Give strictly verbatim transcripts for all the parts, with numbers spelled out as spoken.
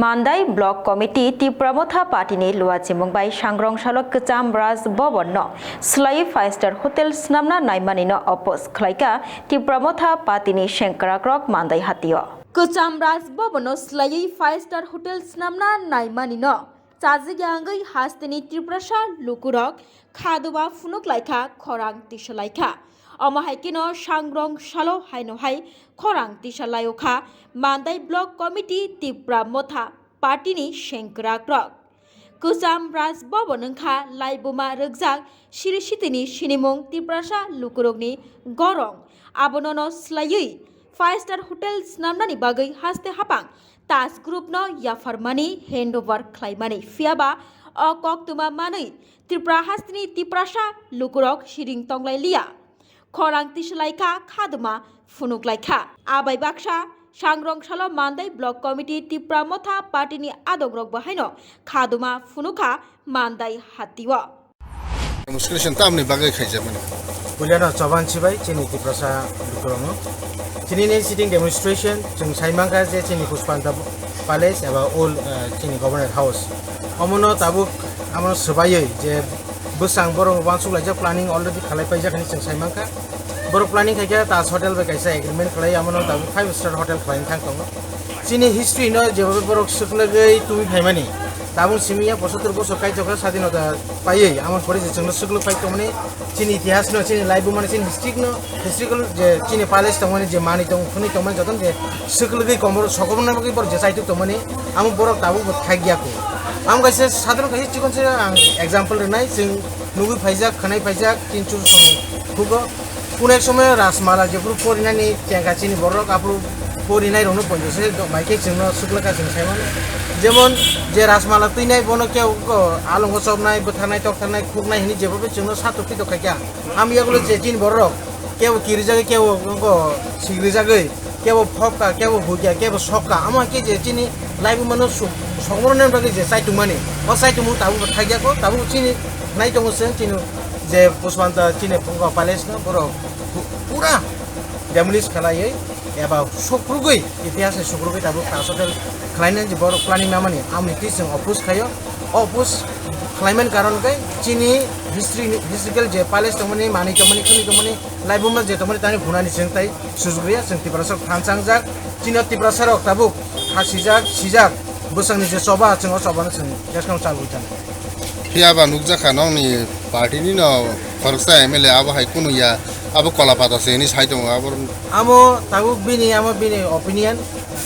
Mandai Block Committee Tipra Motha Party ni luachimung bai Sangrong Salo Kwcham Raj Bhavan no swlaiwi five star hotel swnamna naimani no oppose khlaika Tipra Motha Party ni sengkrakrok Mandai hatio. Kwcham Raj Bhavan no swlaiwi five star hotel swnamna naimani no chajak yangwi hasteni Tiprasa lukurok khaduma phunuk laikha, khorang tisa laikha. Omo hai kheno Sangrong Salo haino hai khorang tisa laio kha Mandai Block Committee Tipra Motha Party ni sengkrakrok. Kwcham Raj Bhavan wngkha laibuma rwkjak siri sitini sinimung Tiprasa lukurokni gorong. Abono no swlaiwi five star hotel swnamnani bagwi haste hapang Taj Group no yapharmani handover khlaimani, phiyaba o koktwma manwi Tripura hasteni Tiprasa lukurok siring tonglai liya. Khorang tisa laikha, khaduma phunuk laikha. Abai baksa Sangrong Salo Mandai Block Committee Tipra Motha Party ni adongrok bo haino khaduma phunukha Mandai hatio. Demonstration tamni bagwi khaijakmani. Puilano choban sibai chini Tiprasa lukurokno. Chini ni sitting demonstration chwng sai mankha je chini Puspanta Palace eba old, eh, chini Governor House. Omono tabuk amono swbaiwi je bwsang borok uansuk laijak planning already khalai paijak hinwi chwng sai mankha. Borok planning khaikhe Taj Hotel bai kaisa agreement khlai, amono tabuk five star hotel khlaina thang tongo. Chini history no jebobe borok swklagwi tumi phaimani. Tabuk simi ya pochottor bosor kaitor khe sadinota paiwi, amon pore je chwngno swklwk pai tongmani, chini itihas no, chini laibuma no, chini history no, historical je chini palace tongmani, je manwi tong, thwnwi tongmani, jotono je swklwgwi komoro sokomorna bagwi borok je chaitok tongmani, amo borok tabuk bo thakya kho. Amo kaisa sadharon kaisa chikon se ang example rwnai, chwng nugwi phaijak, khwnai phaijak, tin chur song khugo. Kuno ek somoy Rajmala jephuru porinani chengkha chini borok, aphuru porinai rokno ponjo se bai khe chwngno swklwkha chwng sai mano. Jemon je Rajmala twinai bono kebo ko alongo chopnai, bwtharnai, toktharnai, khuknai hinwi jebobe chwngno satok pitok khaikha. Amo yagulo je chini borok kebo kirijagwi, kebo ko sigrijagwi, kebo phobkha, kebo huikha, kebo sokha. Amo hai khe je chini laibuma no su-, sokmoroni bagwi je chaitokmani, o chaitokmung tabukbo thakya kho, tabuk chini nai tongo chwng chini je Puspanta chini palace no borok pu-, pura demolish khlaiwi eba sukrugwi, itihas ni sukrugwi tabuk Taj Hotel khlainani je borok planning namani, amoni twi chwng oppose khaio. Oppose khlaimani karon khe chini history ni, historical je palace tongmani, manwi tongmani, khwnwi tongmani, laibuma je tongmani tani phunani chwng tai sujuk riya, chwng Tiprasa rok thansa wngjak, chini Tiprasa rok tabuk ha sijak, sijak, bwsakni je choba, chwng o choba no chwng bwskang chalwi thang. Phiya ba nukjakha nokni party ni no khoroksa M L A abo hai kunu ya, abo kola pata se hinwi sai tongo abo. Amo tabuk bini, amo bini opinion,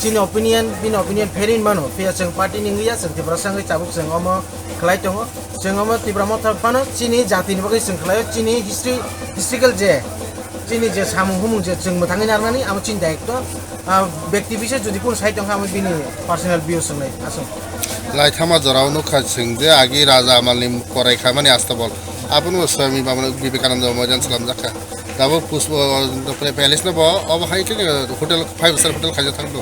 chini opinion, bini opinion pherin mano, phiya chwng party ni wngya, chwng Tiprasa wngwi tabuk chwng omo khlai tongo, chwng omo Tipra Motha phano chini jati ni bagwi chwng khlaio, chini history, historical je, chini je samung humung je chwng mwthangwi narwknani, amo chini daitto. Ah, bekti bishe jodi kun sai tongkha, amo bini personal view swngnai aswk. Laithama jorao nukha chwng je agi raja amalni korai khamani Astabol. Abono Swami Baba Vivekananda Moidan slamjakha. Tabuk Pushpa, palace no bo, obo hai khe hotel, five star hotel khaijak thang do.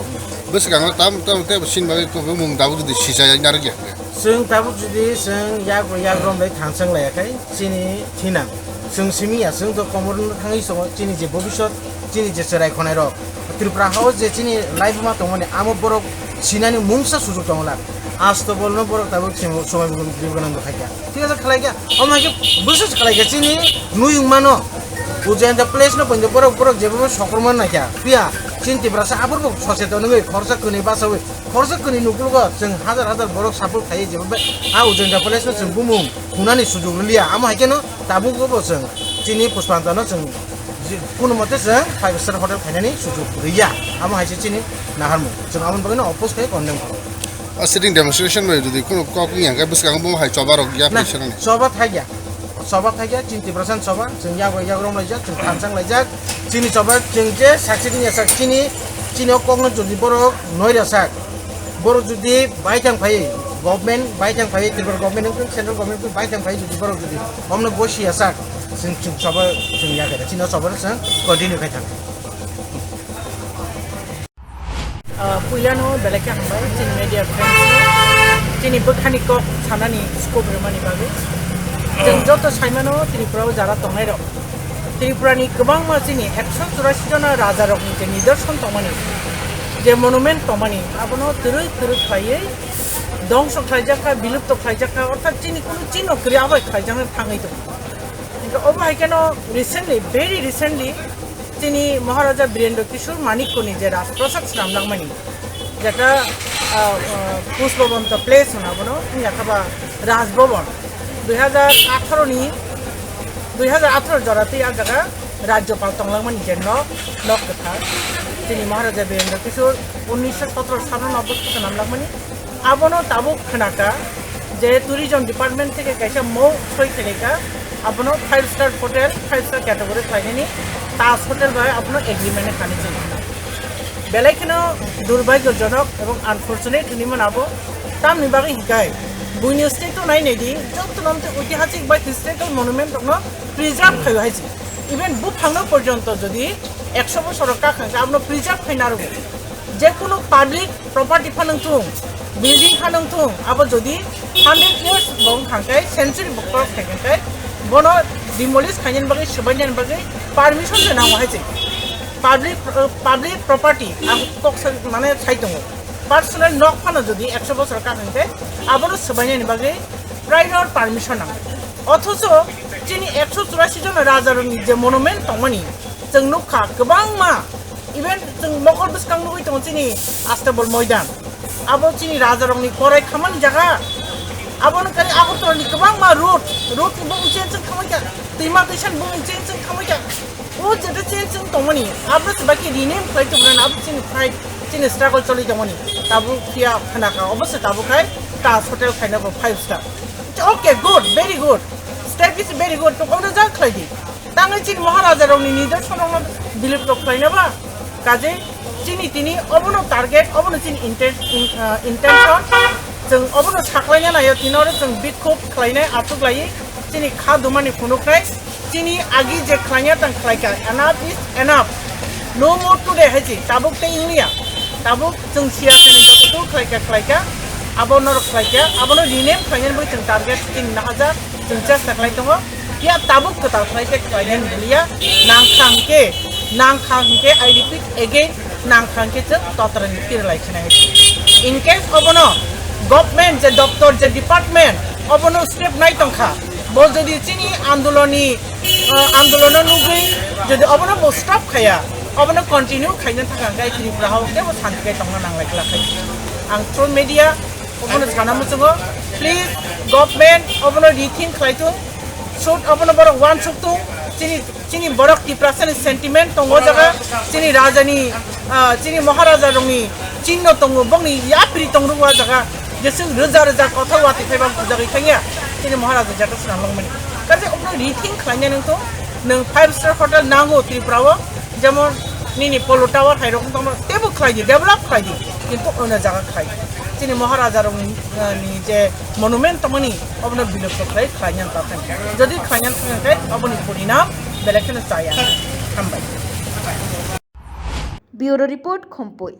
Bwskango tam, tam, tei sini bagwi kubui mung tabuk jodi sisa narwkya. Chwng tabuk jodi chwng yak, yak rom bai thangsang laiya khai, chini thinang. Chwng simi ya, chwng to komor no thangwi songo, chini je bobisot, chini je chwrai khonai rok. Tripura hao je chini laibuma tongmani, amo borok sinani mungsa sujuk tongla. Asto bolno borok tabuk chini somai bwkhano khaikha. Thik ase, khlaikha. Omo hai khe bwswk khlaikha chini nuyung mano. Ujayanta place no pointo borok, borok jebo sokroma naikha. Phiya chini Tiprasa aphuru bo soseton wngwi khorsa kwnwi basawi. Khorsa kwnwi nuklugo chwng hajar hajar borok support khlaiwi jebo bai a Ujayanta place no chwng bumung khunani sujuk rwliya. Amo hai kheno tabuk bo chwng chini Puspanta no chwng ji-, kuno mote chwng five star hotel khainani sujuk rwya. Amo hai se chini naharmung. Chwng amoni bagwi no oppose khai condemn khaio. A sitting demonstration bai jodi kuno kok wngya khe bwskango bo hai choba rok ya. Na, phaisa nani. Choba thakya. Choba thakya, chini Tiprasa ni choba, chwng yago yak rom laijak, chwng thansang laijak. Chini choba chwng je saksi din yasak, chini, chini o kokno jodi borok noi rasak. Borok jodi baithang phai, government baithang phai, Tripura government wngtong, central government wngtong, baithang phai jodi borok jodi omno bosi yasak, chwng, chwng choba chwng yakhe, chini o choba chwng continue khai thang. Ah, puilano belai khe hambai chini media friends no, chini bwkhani kok sanani scope rwmani bagwi. Chwng joto saimano Tripura o jara tongnai rok, Tripura ni kwbangma chini ekso churasi jona raja rokni je nidorson tongmani, je monument tongmani, abono twrwi twrwi khlaiwi dongso khlaijak kha, bilupto khlaijak kha, orthat chini kunu chino kwrwi abo khlaijaknai thangwi tongo. Hingke obo hai kheno recently, very recently, chini Maharaja Birendra Kishore Manikyani je Rajprasad swnamlangmani, jeta, ah, ah, Pushpabanta Place hwna bono, wngya kha ba Raj Bhavan, dui hajar atharo ni, dui hajar atharo jora twi ah jaga Rajyapal tonglangmani je nok, nok kwthar. Chini Maharaja Birendra Kishore unnisho sotoro salo no obo swnamlangmani. Abono tabuk khwnaka je tourism department theke kaisa mou soi khainai ka, abono five star hotel, five star category khlainani Taj Hotel bai abono agreement kani chwng khna. Belai kheno durbhagyojonok ebong unfortunate hinwi mano abo. Tamni bagwi hinkhe buini state o nai naidi, jotono amtwi oitihasik bai historical monument rokno preserve khaio hai se. Even buphangno porjonto jodi ekso bosor rok kakhang khe abono preserve khai narwgo. Je kunu public property phanang thung, building phanang thung, abo jodi hundred years bo wng kha khe, century bo cross khai kha khe, bono demolish khainani bagwi, swbainani bagwi permission se nango hai se. Public, uh, public property ang kok sa-, mane sai tongo. Personal nok phano jodi ekso bosor kakhang khe, abono swbainani bagwi prior permission nango. Othocho chini ekso churasi jon rajarokni je monument tongmani, chwng nukha kwbangma, even chwng mokol bwskang nugwi tongo chini Astabol Moidan. Abo chini rajarokni korai khamani jaga. Abono kari Agartala ni kwbangma road, road ni bumung change wng khamai kha, twima twisa ni bumung change wng khamai kha. O jeta change wng tongmani, abo se baki rename khlai tongmani, abo chini fight, chini struggle choli tongmani. Tabuk phiya khana kha, obo se tabuk khai Taj Hotel khaina bo five star. Okay, good, very good. Step is very good. To kono jang khlai di. Tangwi chini Maharaja rokni nidorsonrokno bilipto khlaina ba? Kaje chini tini obono target, obono chini inten-, in-, ah, intention. Chwng obono saklaina naio, tini oro chwng bikhub khlainai, achuk laiwi chini kha dumani phunuknai. Chini agi je khlaina tang khlaika, enough is enough. No more today hai si, tabuk tei wngya. Tabuk chwng siya khainai joto khlaika, khlaika. Abo norok khlaika, abono rename khlainani bagwi chwng target chini nahaja, chwng chesta khlai tongo. Phiya tabuk kwtal khlai khe khlainani hwnliya, nang kha hwnkhe, nang kha hwnkhe, I repeat again, nang kha hwnkhe chwng totrani tirlai khinai. In case obono government je doptor je department obono step nai tongkha, bo jodi chini andoloni, ah, andolono nugwi jodi obono bo stop khaya, obono continue khaina thangkha hwnkhe Tripura hao kebo santi khai tongna nanglai glak hai. Ang through media obono sana muchungo, please government obono rethink khlai thung, should obono borok uansuk thung, chini, chini borok Tiprasani sentiment tongo jaga, chini rajani, ah, chini Maharaja rokni chinno tongo, bongni yapri tongrugo jaga, jeswk rwja rwja kothok watwi phaiba bujagwi thangya, chini Maharaja jeta swnam langmani. Kaje obono rethink khlaina nung thung, nung five star hotel nango Tripura o, jemon nini Polo Tower hai rok tongma tebo khlai di, develop khlai di, kintu ono jaga khlai di. Chini Maharaja rokni, ah, ni je monument tongmani obono bilupto khlai khlaina ta thang. Jodi khlaina thang khe oboni porinam belai kheno chaya. Hambai. Bureau Report, Khumpui.